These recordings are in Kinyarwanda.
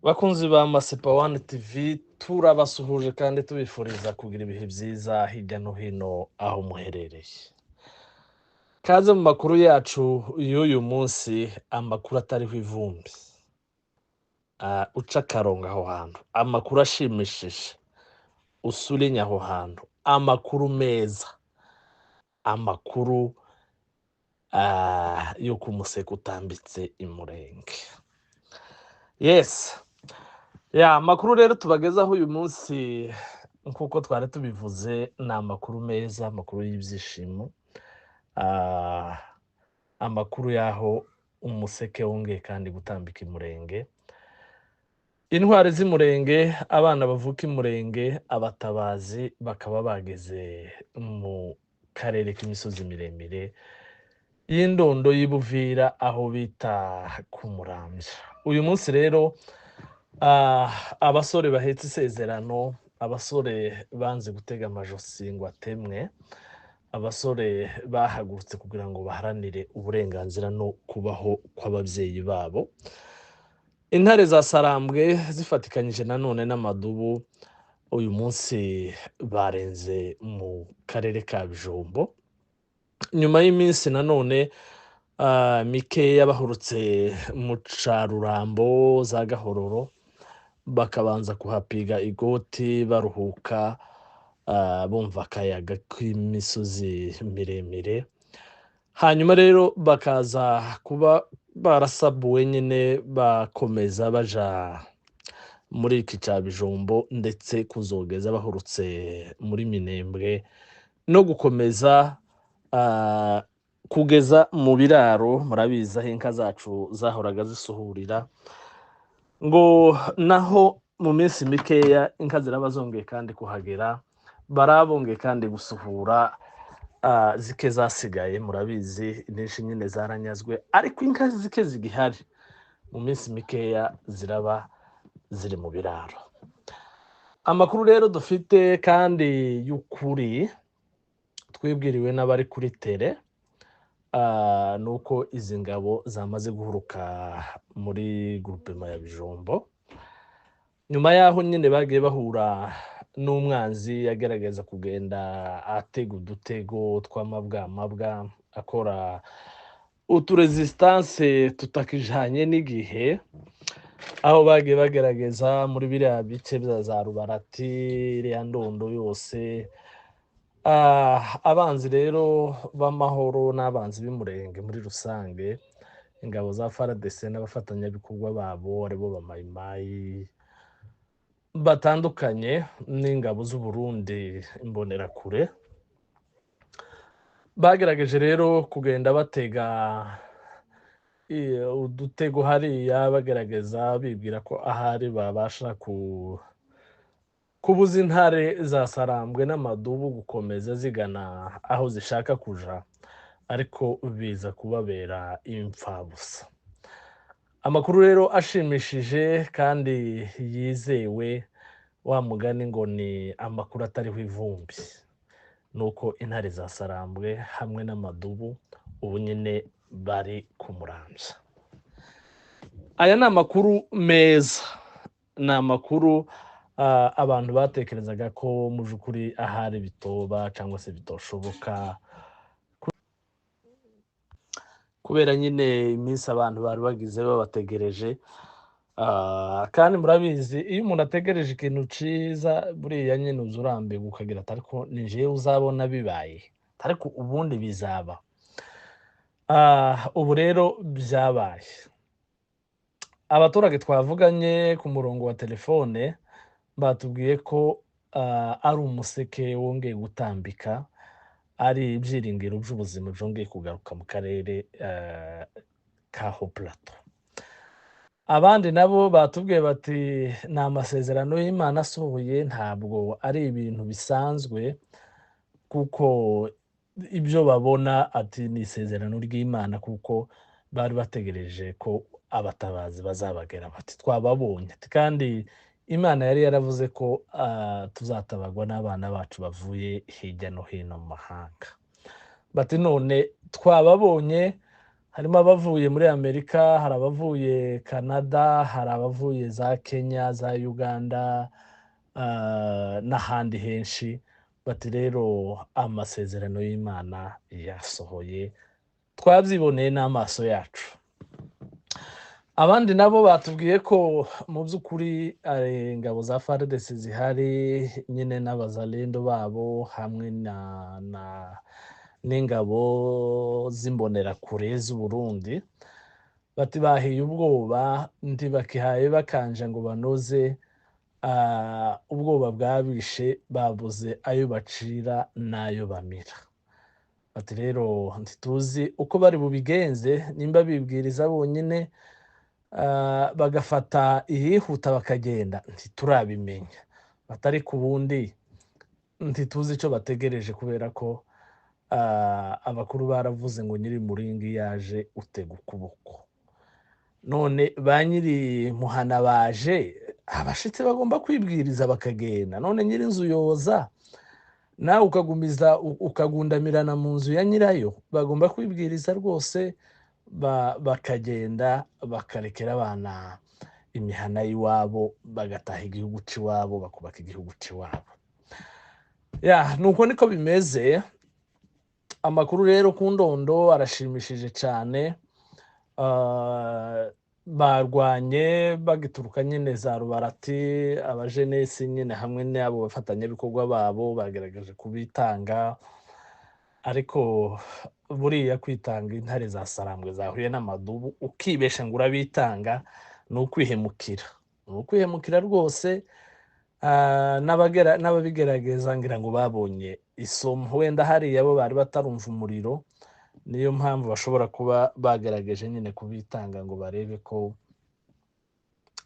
Bakunzi ba Masepa One TV, turabasuhuje kandi tubifuriza kugira ibihe byiza hirya no hino aho muherereye. Kaze mu makuru yacu y'uyu munsi, amakuru atariho ivumbi. Uca akarongo aho hantu, amakuru ashimishije, usurinye aho hantu, amakuru meza, amakuru y'uko umuseke utambitse imurenge. Yes. Ya amakuru rero tubagezaho uyu munsi, nk'uko twari tubivuze, ni amakuru meza, amakuru y'ibyishimo, amakuru y'aho umuseke wongeye kandi gutambika imurenge. Intwari z'imurenge, abana bavuka imurenge, abatabazi bakaba bageze mu karere k'imisozi miremire y'indondo y'Ibuvira, aho bita ku Muramvya. Uyu munsi rero abasore bahetse isezerano, abasore banze gutega amajosi ngo atemwe, abasore bahagurutse kugira ngo baharanire uburenganzira no kubaho kw'ababyeyi babo. Intare za Sarambwe zifatikanyije nanone n'amadubu, uyu munsi barenze mu karere ka Bijombo. Nyuma y'iminsi nanone mikeya bahurutse mu Carurambo za Gahororo, bakabanza kuhapiga igoti baruhuka, bumva akayaga k'imisozi miremire. Hanyuma rero bakaza kuba barasabuwe nyine, bakomeza baja muri iki ca Bijombo, ndetse kuzogeza bahurutse muri Minembwe no gukomeza kugeza mu biraro. Murabizi aho inka zacu zahoraga zisuhurira, ngo naho mu minsi mikeya inka ziraba zongeye kandi kuhagera, barabongeye kandi gusuhura zike zasigaye. Murabizi nyinshi nyine zaranyazwe, ariko inka zike zigihari mu minsi mikeya ziraba ziri mu biraro. Amakuru rero dufite kandi y'ukuri twibwiriwe n'abari kuri tere, ni uko izi ngabo zamaze guhuruka muri groupement ya Bijombo, nyuma y'aho nyine bagiye bahura n'umwanzi agerageza kugenda atega udutego tw'amabwamabwa, akora uturesistance tutakijanye n'igihe, aho bagiye bagerageza muri biriya bice bya za Rubarati, iriya ndondo yose. Abanzi rero b'amahoro n'abanzi b'umurenge muri rusange, ingabo za FARDC n'abafatanyabikorwa babo aribo bamayimayi batandukanye n'ingabo z'u Burundi imbonerakure, bagerageje rero kugenda batega udutego hariya, bagerageza bibwira ko ahari babasha kubuza intare za Sarambwe n'amadubu gukomeza zigana aho zishaka kuja, ariko biza kubabera imfabusa. Amakuru rero ashimishije kandi yizewe, wa mugani ngo ni amakuru atariho ivumbi, nuko intare za Sarambwe hamwe n'amadubu ubu nyine bari ku Muramvya. Aya ni amakuru meza, ni amakuru abantu batekerezaga ko mu by'ukuri ahari bitoba cyangwa se bitoshoboka, kubera nyine iminsi abantu bari bagize babategereje. Kandi murabizi iyo umuntu ategereje ikintu ciza, buriya nyine uza urambirwa ukagira ati ariko ni jewe uzabona bibaye, ariko ubundi bizaba. Ubu rero byabaye. Abaturage twavuganye ku murongo wa telefone batubwiye ko ari umuseke wongeye gutambika, ari ibyiringiro by'ubuzima byongeye kugaruka mu karere ka Haut Plateau. Abandi nabo batubwiye bati ni amasezerano y'Imana asohoye, ntabwo ari ibintu bisanzwe, kuko ibyo babona ati ni isezerano ry'Imana, kuko bari bategereje ko abatabazi bazabagera, bati twababonye, ati kandi Imana yari yaravuze ko tuzatabagwa n'abana bacu bavuye hirya no hino mu mahanga, bati none twababonye. Harimo abavuye muri Amerika, hari abavuye Canada, hari abavuye za Kenya, za Uganda, n'ahandi henshi. Bati rero amasezerano y'Imana yasohoye, twabyiboneye n'amaso yacu. Abandi nabo batubwiye ko mu by'ukuri ingabo za FARDC zihari nyine n'abazalendo babo hamwe na n'ingabo z'imbonerakure z'u Burundi. Bati bahiye ubwoba, ntibakihaye bakanja ngo banoze, ubwoba bwabishe, babuze ayo bacira n'ayo bamira. Bati rero ntituzi uko bari bubigenze, nimba bibwiriza bonyine, bagafata iyihuta bakagenda, ntiturabimenya. Batari ku bundi ntituzi icyo bategereje, kubera ko abakuru baravuze ngo nyiri muringi yaje utega ukuboko. None ba nyiri muhana baje, abashitsi bagomba kwibwiriza bakagenda. None nyiri inzu yoza nawe ukagumiza ukagundamirana mu nzu ya nyirayo. Bagomba kwibwiriza rwose bakagenda, bakarekera abana imihana y'iwabo, bagataha igihugu c'iwabo, bakubaka igihugu c'iwabo. Ya, nuko niko bimeze. Amakuru rero ku ndondo arashimishije cyane. Barwanye bagituruka nyine za Rubarati, abajenesi nyine hamwe n'abo bafatanyabikorwa babo bagerageje kubitanga, ariko buriya kwitanga intare za Sarambwe zahuye n'amadubu ukibesha ngo urabitanga ni ukwihemukira, ni ukwihemukira rwose. N'ababigerageza ngira ngo babonye isomo. Wenda hariya bo bari batarumva umuriro, niyo mpamvu bashobora kuba bagerageje nyine kubitanga ngo barebe ko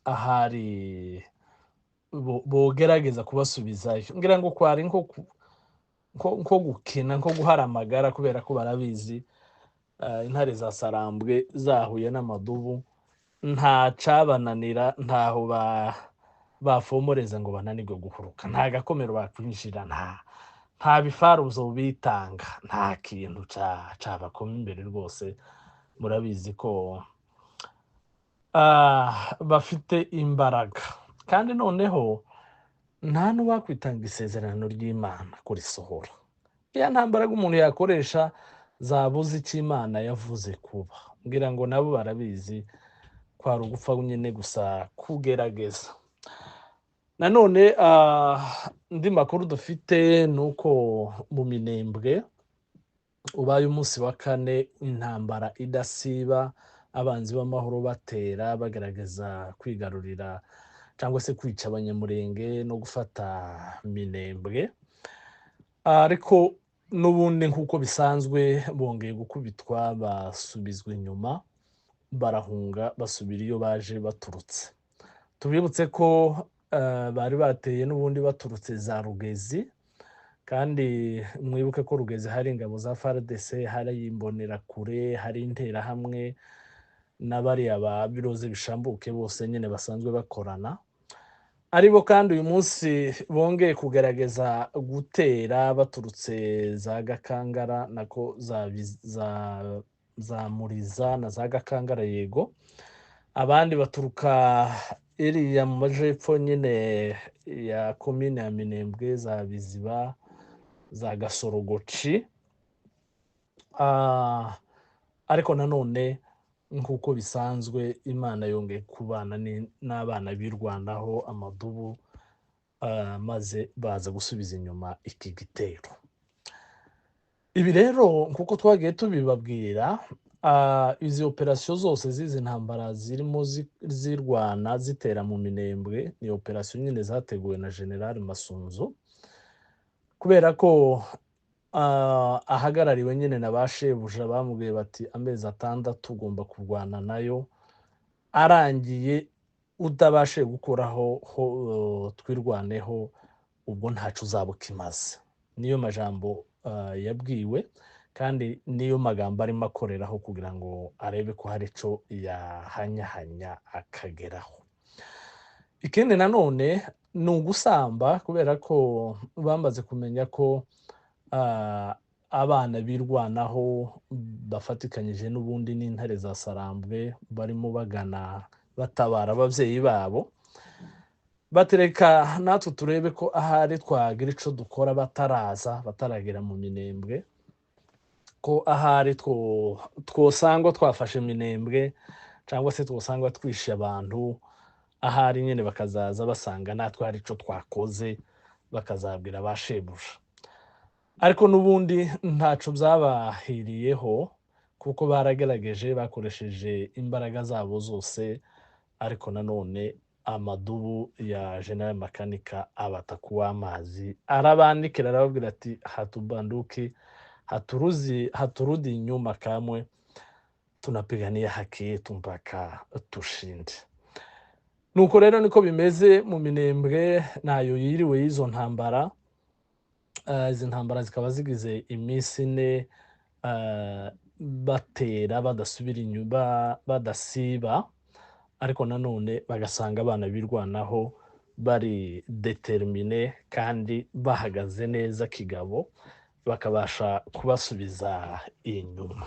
ahari bogerageza kubasubizayo. Ngira ngo kwari nko gukina, nko guhara amagara, kubera ko barabizi, intare za Sarambwe zahuye n'amadubu nta cabananira, ntaho bafomoreza ngo bananirwe guhuruka, nta gakomero bakwinjira, nta bifaruzo bitanga, nta kintu cabakoma imbere rwose. Murabizi ko bafite imbaraga, kandi noneho nta n'uwakwitanga isezerano ry'Imana kurisohora. Ya nta mbaraga umuntu yakoresha zabuze icyo Imana yavuze kuba. Ngira ngo nabo barabizi, kwari ugupfa nyine gusa kugerageza. Nanone andi makuru dufite ni uko mu Minembwe ubaye umunsi wa kane intambara idasiba, abanzi b'amahoro batera bagerageza kwigarurira cyangwa se kwica abanyamurenge no gufata Minembwe, ariko n'ubundi nk'uko bisanzwe bongeye gukubitwa, basubizwa inyuma, barahunga basubira iyo baje baturutse. Tubibutse ko bari bateye n'ubundi baturutse za Rugezi, kandi mwibuke ko Rugezi hari ingabo za FARDC, hari imbonerakure, hari interahamwe n'abariya ba Biroze bishambuke bose nyine basanzwe bakorana. Aribo kandi uyu munsi bongeye kugerageza gutera baturutse za Gakangara, nako za Muriza na za Gakangara, yego. Abandi baturuka iriya mu majepfo nyine ya komine ya Minembwe, za Biziba, za Gasorogoci. Ariko nanone nk'uko bisanzwe Imana yongeye kubana n'abana birwanaho amadubu, maze baza gusubiza inyuma iki gitero. Ibi rero nk'uko twagiye tubibabwira, izi operasiyo zose z'izi ntambara zirimo zirwana zitera mu Minembwe ni operasiyo nyine zateguwe na General Masunzu, kubera ko ahagarariwe nyine na ba shebuja bamubwiye bati amezi 6 ugomba kurwana nayo, arangiye utabashe gukuraho twirwaneho, ubwo ntaco uzaba ukimaze. Niyo majambo yabwiwe, kandi niyo magambo arimo akoreraho kugira ngo arebe ko hari ico yahanyahanya akageraho. Ikindi nanone ni ugusamba, kubera ko bamaze kumenya ko Abana birwanaho bafatikanyije n'ubundi n'intare za Sarambwe barimo bagana batabara ababyeyi babo, batereka natwe turebe ko ahari twagira ico dukora bataraza, bataragera mu Minembwe, ko ahari twosangwa twafashe Minembwe cyangwa se twosangwa twishe abantu, ahari nyine bakazaza basanga natwe hari ico twakoze, bakazabwira ba shebuja. Ariko n'ubundi ntaco byabahiriyeho, kuko baragerageje bakoresheje imbaraga zabo zose, ariko nanone amadubu ya General Makanika abata kuw'amazi, arabandikira arababwira ati hatubanduki haturuzi haturudi nyuma kamwe, tunapigania haki yetu mpaka tushinde. Nuko rero niko bimeze mu Minembwe, nayo yiriwe y'izo ntambara. Izi ntambara zikaba zigize iminsi 4, batera badasubira inyuma, badasiba, ariko nanone bagasanga abana birwanaho bari determine kandi bahagaze neza kigabo, bakabasha kubasubiza inyuma.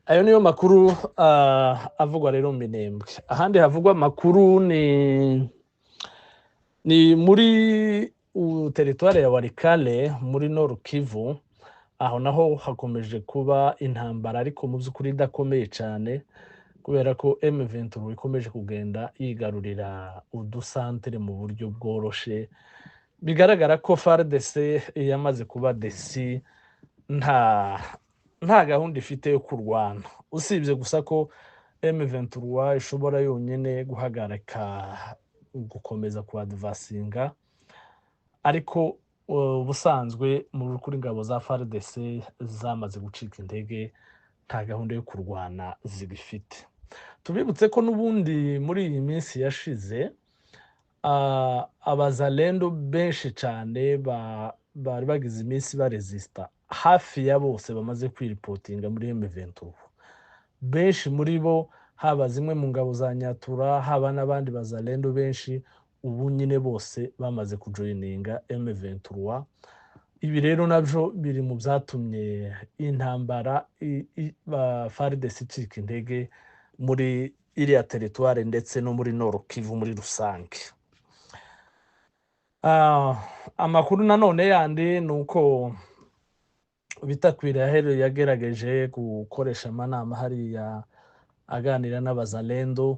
Ayo niyo makuru avugwa rero mu Minembwe. Ahandi havugwa amakuru ni muri teritwari ya Walikale muri Nord Kivu. Aho naho hakomeje kuba intambara, ariko mu by'ukuri idakomeye cyane, kubera ko M23 ikomeje kugenda yigarurira udusantere mu buryo bworoshe. Bigaragara ko FARDC yamaze kuba desi, nta gahunda ifite yo kurwana, usibye gusa ko M23 ishobora yonyine guhagarika gukomeza kuadvasinga, ariko ubusanzwe mu by'ukuri ingabo za FARDC zamaze gucika intege, nta gahunda yo kurwana zibifite. Tubibutse ko n'ubundi muri iyi minsi yashize, abazalendo benshi cyane bari bagize iminsi baresista, hafi ya bose bamaze kwiripotinga muri M23. Benshi muri bo, haba zimwe mu ngabo za Nyatura, haba n'abandi bazalendo benshi, ubu nyine bose bamaze kujoyininga M23. Ibi rero nabyo biri mu byatumye intambara FARDC icika intege muri iriya teritwari ndetse no muri Nord Kivu muri rusange. Amakuru nanone yandi ni uko Bitakwira yagerageje gukoresha amanama hariya aganira n'abazalendo,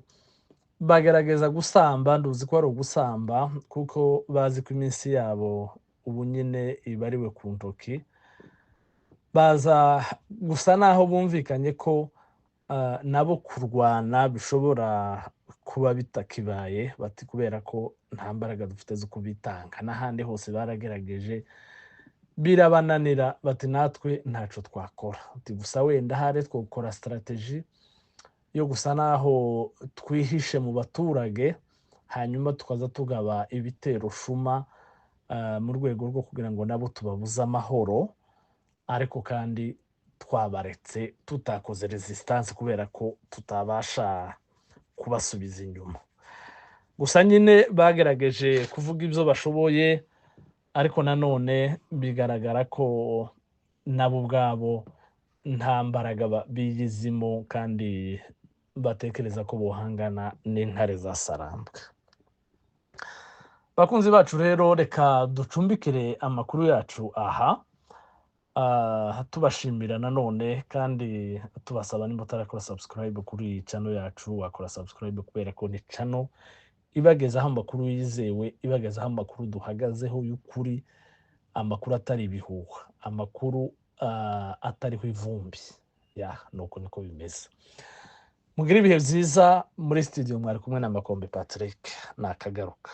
bagerageza gusamba, nduzi ko ari ugusamba kuko bazi ko iminsi yabo ubu nyine ibariwe ku ntoki. Baza gusa naho bumvikanye ko nabo kurwana bishobora kuba bitakibaye, bati kubera ko nta mbaraga dufite zo kubitanga, n'ahandi hose baragerageje birabananira, bati natwe ntaco twakora, bati gusa wenda hari twokora strategy yo gusa naho twihishe mu baturage, hanyuma tukaza tugaba ibitero shuma, mu rwego rwo kugira ngo nabo tubabuze amahoro, ariko kandi twabaretse tutakoze resistance kubera ko tutabasha kubasubiza inyuma. Gusa nyine bagerageje kuvuga ibyo bashoboye, ariko nanone bigaragara ko nabo ubwabo nta mbaraga biyizimo kandi batekereza ko bohangana n'intare za Sarambwe. Bakunzi bacu rero, reka ducumbikire amakuru yacu aha, tubashimira nanone kandi tubasaba nimba utarakora subscribe kuri channel yacu wakora subscribe, kubera ko ni channel ibagezaho amakuru yizewe, ibagezaho amakuru duhagazeho y'ukuri, amakuru atari ibihuha, amakuru atariho ivumbi. Ya nuko niko bimeze. Mugire ibihe byiza. Muri studio mwari kumwe na Makombe Patrick, nakagaruka.